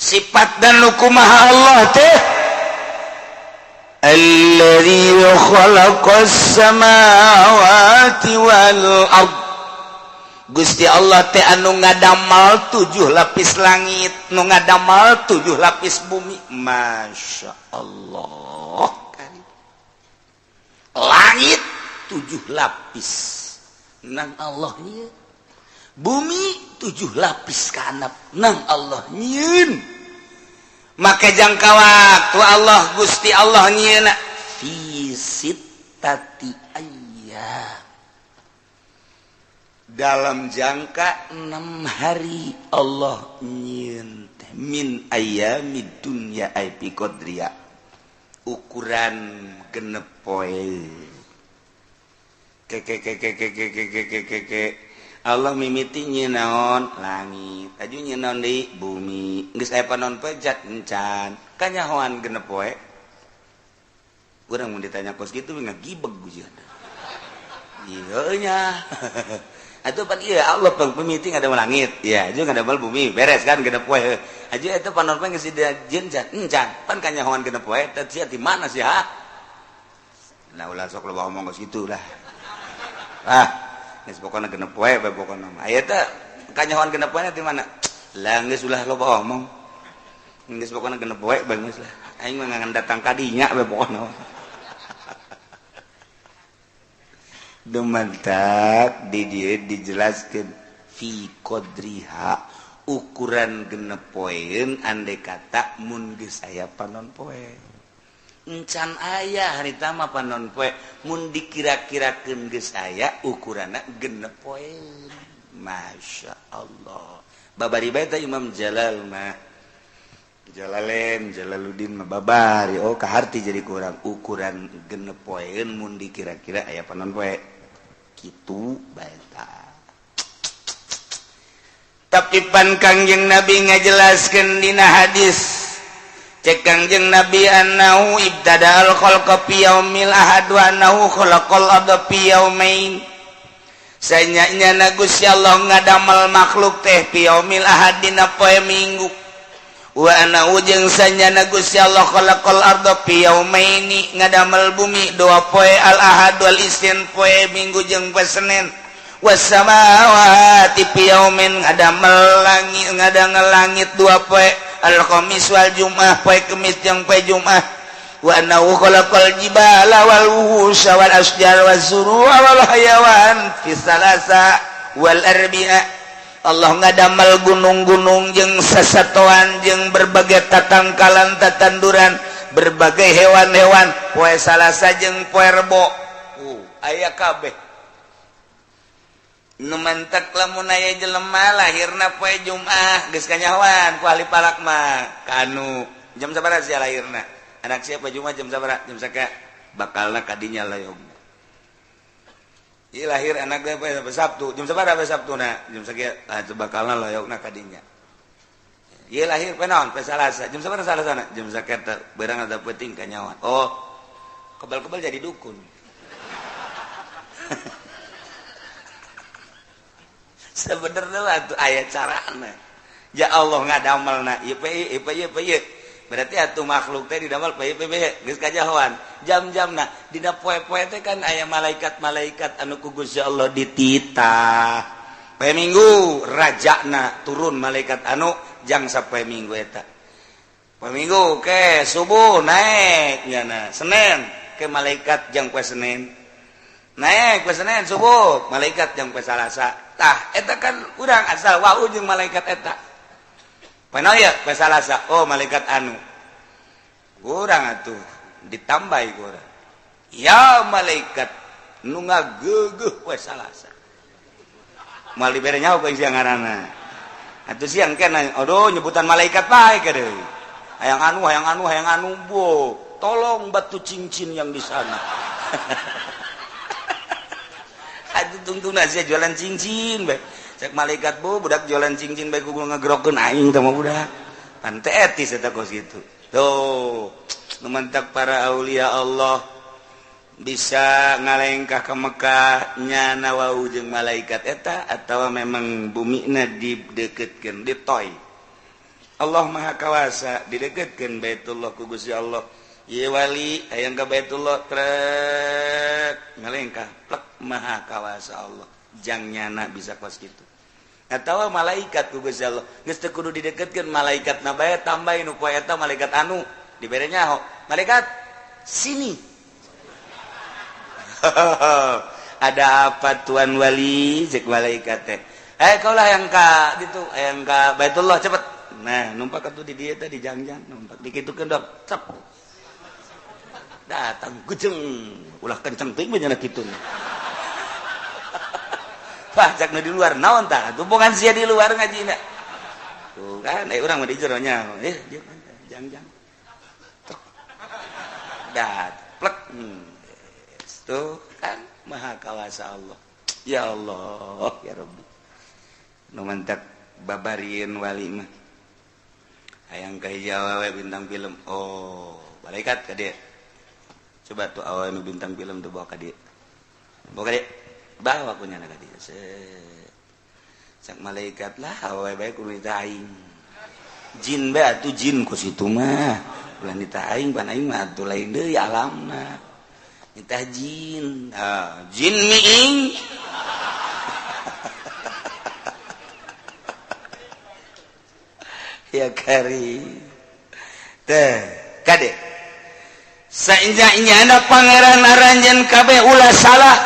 Sifat dan hukumaha Allah teh? Alladzi khalaqas samawati wal ard. Gusti Allah teh anu ngadamal tujuh lapis langit, nu ngadamal tujuh lapis bumi. Masya Allah, langit tujuh lapis nang Allah nyieun, bumi tujuh lapis kanap nang Allah nyieun. Make jangka waktu Allah, Gusti Allah nyieun fi sittati ayyam, dalam jangka 6 hari Allah nyieun teh. Min ayyamid dunya ay bi qadriha, ukuran 6 poe. Ke ke ke ke ke ke ke ke ke ke ke Allah mimiti nyieun naon? Langit. Aju nyieun naon deui? Bumi. Geus aya panon poe jat encan, kanyahoan 6 poe. Urang mun ditanya kos kitu ngagibeg ujian. Iya nya. Atuh pan iya Allah pang pemiti ngadamel langit ya, aju ngadamel bumi, beres kan 6 poe. Aju eta panon poe geus dijieun encan, pan kanyahoan 6 poe. Teh sia di mana sih, ha? Nah, ulah sok loba omong kos kitu lah. Ah, geus pokona 6 poe bae pokona mah. Aya teh kanyahoan 6 poe di mana lah? Geus, ulah loba omong. Geus, pokona 6 poe bae, geus lah. Aing mah ngan datang kadinya bae pokona. Dumantak di dieu dijelaskeun fi qadriha, ukuran 6 poeun. Andai kata mun geus aya panon poe, encan aya harita mah panon poe, mun dikira-kirakeun geus aya, ukuranna 6 poeun. Masya Allah, babari bae teh Imam Jalal mah, Jalalain, Jalaluddin mah babari. Oh, kaharti jadi kurang ukuran 6 poeun mun dikira-kira aya panon poe kitu bae tah. Tapi pan Kangjeng Nabi ngajelaskeun dina hadis, cek Kangjeng Nabi, annahu ibtada'al khalqa fi yaumil ahad wa annahu khalaqal arda fi yaumain. Sanyanya Gusti Allah ngadamel makhluk teh fi yaumil ahad, dina poe Minggu, wa annahu jeung sanyana Gusti Allah khalaqal arda fi yaumaini, ngadamel bumi dua poe, al ahad wal isnin, poe Minggu jeung poe Senin, wasamawati fi yaumin, ngadamel langit, ngadamel langit dua poe, al khamis wal jum'ah, poe Kemis jeung poe Jumat, wa annahu khalaqal jibala wal wuhusha wal asjar waz zuru'a wal hayawan fi salasa wal arbi'a. Allah ngadamel gunung-gunung jeung sasatoan jeung berbagai tatangkalan, tatanduran, berbagai hewan-hewan poe Salasa jeung poe Rebo. Aya kabeh. Nu mantak lamun aya jelema lahirna poe Jumat, geus kanyahoan ku ahli falak mah. Kanu jam sabaraha sia lahirna? Anak siapa Jumat jam sabaraha? Jam saka bakalna kadinya layog. Ieu lahir anak teh poe Sabtu, jam sabaraha poe Sabtuna? Jam sakieu, ah, bakalna layogna kadinya. Ieu lahir poe naon? Poe Salasa. Jam sabaraha Salasana? Jam sakieu, beurang ada peuting kanyahoan. Oh, kebal-kebal jadi dukun. Sebenarnya lah tuh aya carana. Ya Allah ngadamelna ieu pe ieu pe ieu pe ieu. Berarti atuh makhluk teh didamel pe pe pe geus kajahoan. Jam-jamna dina poe-poe teh kan aya malaikat-malaikat anu ku Gusti Allah dititah. Poe Minggu rajana turun malaikat anu jang sapoe Minggu eta. Poe Minggu ke subuh naik nyana. Senin ke malaikat jang poe Senin. Naik poe Senin subuh malaikat jang poe Salasa. Tah eta kan urang asal wau jeung malaikat eta. Poe naon ieu? Poe Salasa. Oh, malaikat anu. Urang atuh ditambahi ku urang. Ya malaikat nu ngageugeuh poe Salasa. Moal dibere nyaho ku siang ngaranna. Atuh siang kena aduh nyebutan malaikat bae deui. Hayang anu, hayang anu, hayang anu, bo. Tolong batu cincin yang di sana. Aduh, tungtung sia jualan cincin bae. Cek malaikat, bu budak jualan cincin bae kudu ngegrokeun aing teh mah budak. Pan teu etis eta kos kitu. Tuh, nu mantak para aulia Allah bisa ngalengkah ke Mekah nyana wau jeung malaikat eta atawa memang bumina dideketkeun ditoy. Allah Maha Kawasa dideketkeun Baitullah ku Gusti Allah. Ye wali hayang ka Baitullah trek ngalengkah plek Maha Kawasa Allah. Jang nyana bisa kos kitu. Atawa malaikat ku Gusti Allah geus teu kudu dideketkeun malaikat na bae tambahin nu poe eta malaikat anu dibere nyaho. Malaikat sini. Ada apa tuan wali cek malaikat teh. Eh kau lah yang ka gitu, yang ka Baitullah cepet. Nah, numpak atuh di dieu teh di jangjang, numpak dikitukeun dok, cep. Datang gejeng, ulah kenceng teuing mah kitu. Wah, cak nu di luar naon tah? Tumpungan sia di luar ngajina. Tuh kan, urang mah di jero nya. Eh, dia jangjang. Dah, plek. Tuh kan Maha Kawasa Allah. Ya Allah, ya Rabbi. Nu mantak babarieun wali mah. Hayang ka hiji awewe bintang film. Oh, malaikat ka dieu. Coba tuh awewe nu bintang film tuh bawa ka dieu. Bawa ka dieu. Bawa ku nyana ka dieu. Set. Cak malaikat lah awewe bae kudu nita aing. Jin bae atuh jin ku situ mah. Ulah nita aing pan aing mah atuh lain deui alamna. Nita jin. Ah, jin miing. Ya kari teh kade sainjanya pangeran aranjeun kabeh ulah salah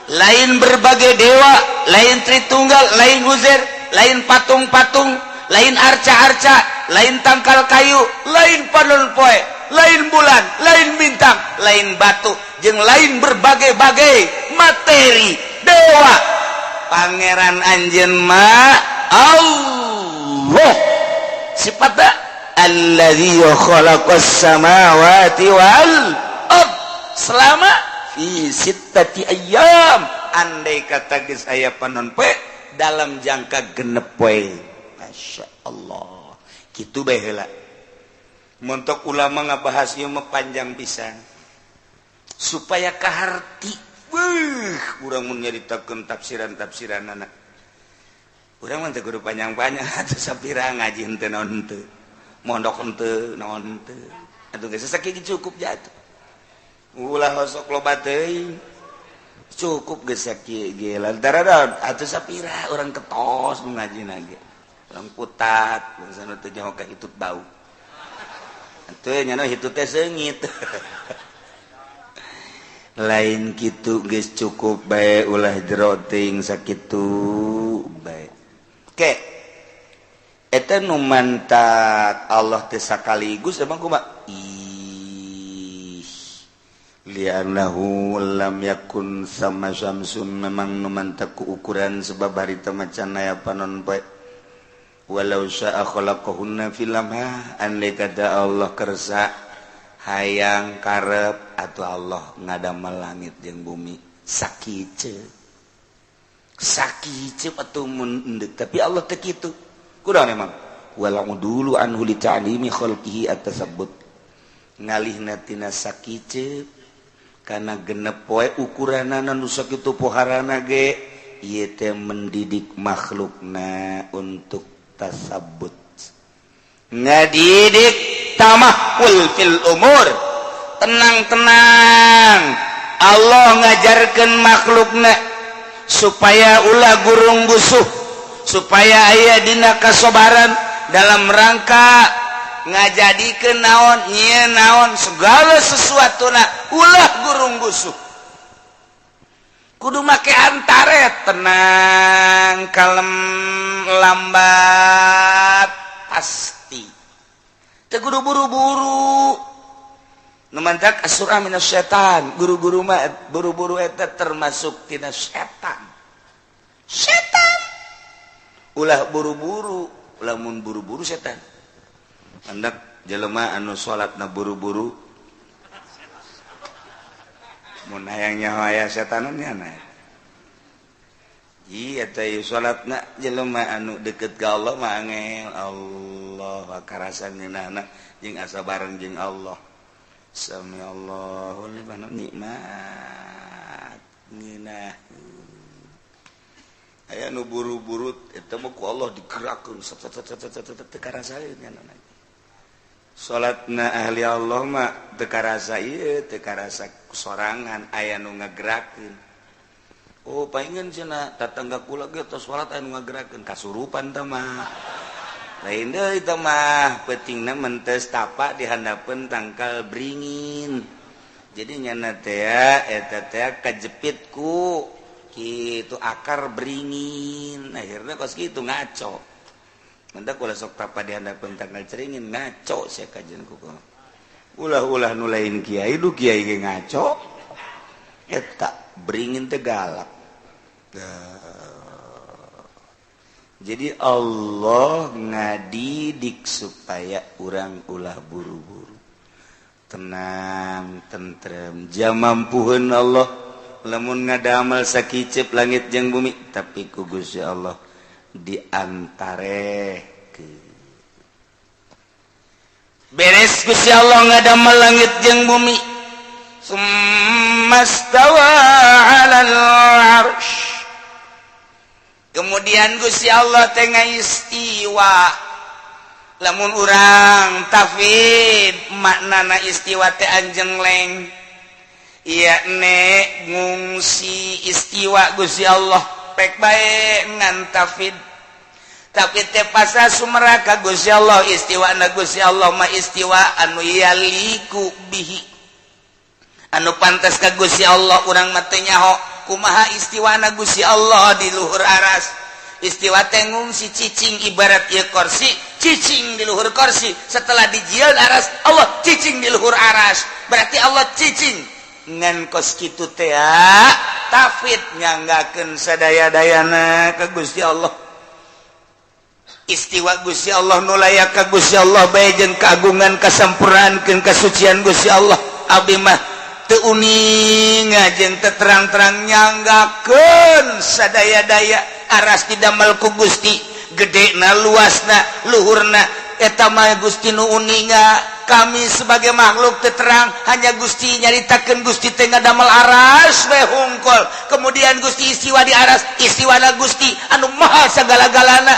lain berbagai dewa lain Tritunggal lain Uzair lain patung-patung lain arca-arca lain tangkal kayu lain panon poe lain bulan lain bintang lain batu jeung lain berbagai-bagai materi dewa pangeran anjeun mah Allah sifatna alladzi khalaqas samawati wal ard selama fi sittati ayyam andai kata geus aya panon poe dalam jangka genep poe. Masya Allah kitu bae heula montok ulama ngabahas ieu mah panjang pisan supaya kaharti. Beuh urang mun nyaritakeun tafsiran-tafsiranana urang mah teu kudu panjang-panjang atuh sapira ngaji henteu naon henteu mondok henteu naon henteu atuh geus sakieu cukup jatuh ulah osok loba teuing cukup geus sakieu ge lantaran naon atuh sapira urang ketos nu ngajina ge urang putat bangsa nu teu nyaho ka hitut bau atuh nya hitut teh seungit. Lain kitu geus cukup bae ulah jero teuing sakitu bae. Ke eta nu mantak Allah teh sakaligus emang kumaha? Ih li'annahu lam yakun sama syamsun memang nu mantak ku ukuran sebab harita macan aya panon poe. Walau sya'a khalaqahunna fil lamha andai kata Allah kersa hayang karep atau Allah ngadamel langit jeung bumi sakieu sakieu atuh mun endek tapi Allah teu kitu kunaon emang wal udulu anhu li ta'limi khalqihi at-tasabbut ngalihna tina sakieu kana genep poe ukuranana nu sakitu poharana ge ieu teh mendidik makhlukna untuk tasabbut ngadidik tamahul fil umur tenang-tenang Allah ngajarkan makhlukna supaya ulah gurung gusuh supaya aya dina kasobaran dalam rangka ngajadikeun naon nyieun naon segala sesuatuna ulah gurung gusuh kudu make antaret tenang kalem lambat pasti teu kudu buru-buru nu mantak asurah minas setan guru-guru mah buru-buru eta termasuk tina setan setan ulah buru-buru lamun buru-buru setan andak jelema anu salatna buru-buru mun hayang nyaho aya setanan nya na iya teh salatna jelema anu deket ka Allah mah angel Allah karasan ngeunahna jeung asa bareng jeung Allah sami Allahu liman nikmat ngeunah Aya nu buru-buru, eta mah ku Allah digerakkeun, set set set set set, teu karasaeun nya. Salatna ahli Allah mah teu karasa ieu, teu karasa sorangan, aya nu ngagerakeun. Oh, paingan cenah tatangga kula ge tos salat, aya nu ngagerakeun, kasurupan teh mah. Lain deui teh mah, peutingna mentes tapa di handapeun tangkal beringin. Jadi nyana teh eta teh kajepit ku kitu akar beringin, akhirnya kos kitu ngaco. Mantap kula sok tapa di handapeun tangkal ceringin, ngaco sia kajian ku. Ulah-ulah nu lain kiai, du kiai ge ngaco. Eta beringin teh galak. Jadi Allah ngadidik supaya urang ulah buru-buru, tenang, tentrem, jamampuheun Allah lamun ngadamel sakicep langit jeung bumi, tapi ku Gusti Allah diantare. Beres Gusti Allah ngadamel langit jeung bumi, summastawa 'alal arsy. Kemudian Gusti Allah tengah istiwa. Lamun urang tafid maknana istiwa teh anjengleng, iya ne ngungsi istiwa Gusti Allah, pek bae ngan tafid, tapi teh pasal sumeraka Gusti Allah. Istiwa na Gusti Allah mah istiwa anu yaliku bihi, anu pantas ka Gusti Allah. Urang mah teu nyaho kumaha istiwana Gusti Allah di luhur aras. Istiwa teh ngungsi, cicing, ibarat ieu kursi cicing di luhur kursi. Setelah dijieun aras, Allah cicing di luhur aras, berarti Allah cicing. Ngan kos kitu teh tafid nyanggakeun sadaya-dayana ka Gusti Allah. Istiwa Gusti Allah nu layak ka Gusti Allah bae jeung kagungan, kasempurnaan, kasucian Gusti Allah. Abdi mah teu uning jeung teu terang-terang nyanggakeun sadaya-daya aras didamel ku Gusti, gedena, luasna, luhurna, eta mah Gusti nu uninga. Kami sebagai makhluk teu terang, hanya Gusti nyaritakeun. Gusti teh ngadamel aras we hungkul, kemudian Gusti istiwa di aras. Istiwana Gusti anu maha sagala-galana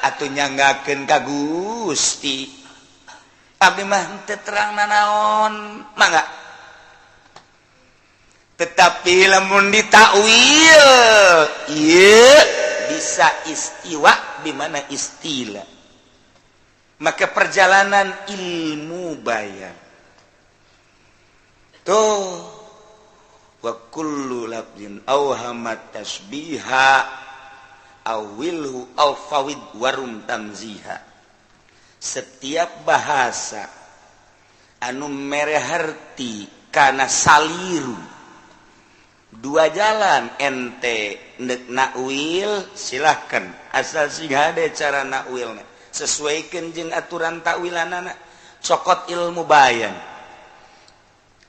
atuh nyanggakeun ka Gusti. Abdi mah teu terang nanaon, mangga. Tetapi lamun ditakwil ieu bisa istiwa di mana istilah, maka perjalanan ilmu bayan tuh. Wa kullu lafzin awhamat tasbiha awilhu aw fawid warum tamziha. Setiap bahasa anu mere harti kana saliru, dua jalan. Ente ndek nakwil silahkan, asal sing hade cara nakwilna, sesuaikan jeung aturan takwilanana, cokot ilmu bayan.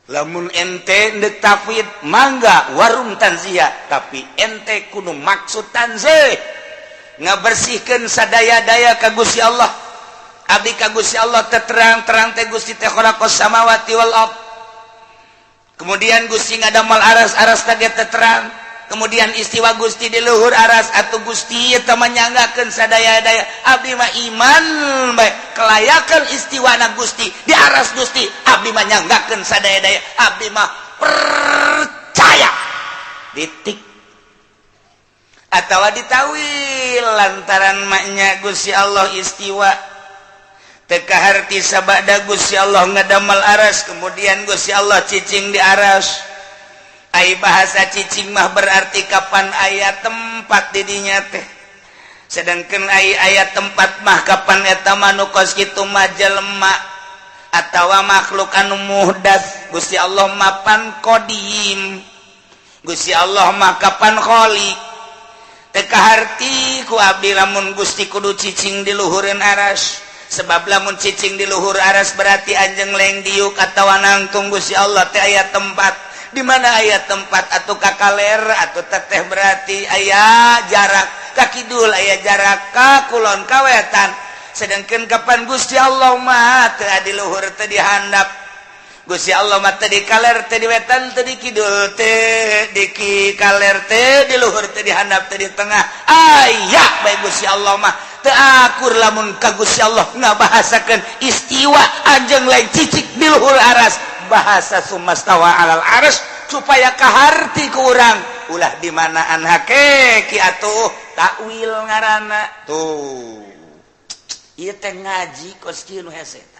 Lamun ente ndek tafwid, mangga, warum tanzia, tapi ente kudu maksud tanzih, ngabersihkeun sadaya-daya ka Gusti Allah. Abdi ka Gusti Allah terang-terang teh Gusti teh khalaqas samawati wal ard, kemudian Gusti ngadamel aras, aras teh terang, kemudian istiwa Gusti di luhur aras, atau Gusti eta menyanggakeun sadaya-daya. Abdi mah iman bae kelayakan istiwana Gusti di aras Gusti. Abdi mah nyanggakeun sadaya-daya, abdi mah percaya, titik. Atau ditawil lantaran maknya Gusti Allah istiwa teu kaharti sabada Gusti Allah ngadamel aras, kemudian Gusti Allah cicing di aras. Ai bahasa cicing mah berarti kapan aya tempat didinya teh, sedangkan ai aya tempat mah kapan eta mah nu kos kitu mah jelema atawa makhluk anu muhdats. Gusti Allah mapan qadim, Gusti Allah mah kapan khaliq. Teu kaharti ku abdi lamun Gusti kudu cicing di luhureun aras, sebab lamun cicing di luhur aras berarti anjeng leng diuk atawa nangtung. Gusti Allah teh aya tempat. Di mana aya tempat atau ka kaler atau teteh berarti aya jarak ka kidul, aya jarak ka kulon, ka wetan, sedangkan kapan Gusti Allah mah teu di luhur, teu dihandap. Gusti Allah mah teu di kaler, teu di wetan, teu di kidul, teu di kaler, teu di luhur, teu di handap, teu di tengah. Aya bae Gusti Allah mah. Teu akur lamun ka Gusti Allah ngabahasakeun istiwa anjeng lain cicik di luhur aras. Bahasa sumastawa alal aras supaya kaharti ku urang, ulah di manaan hakeki atuh takwil ngaranna tuh. Ieu teh ngaji kos kieu nu hese.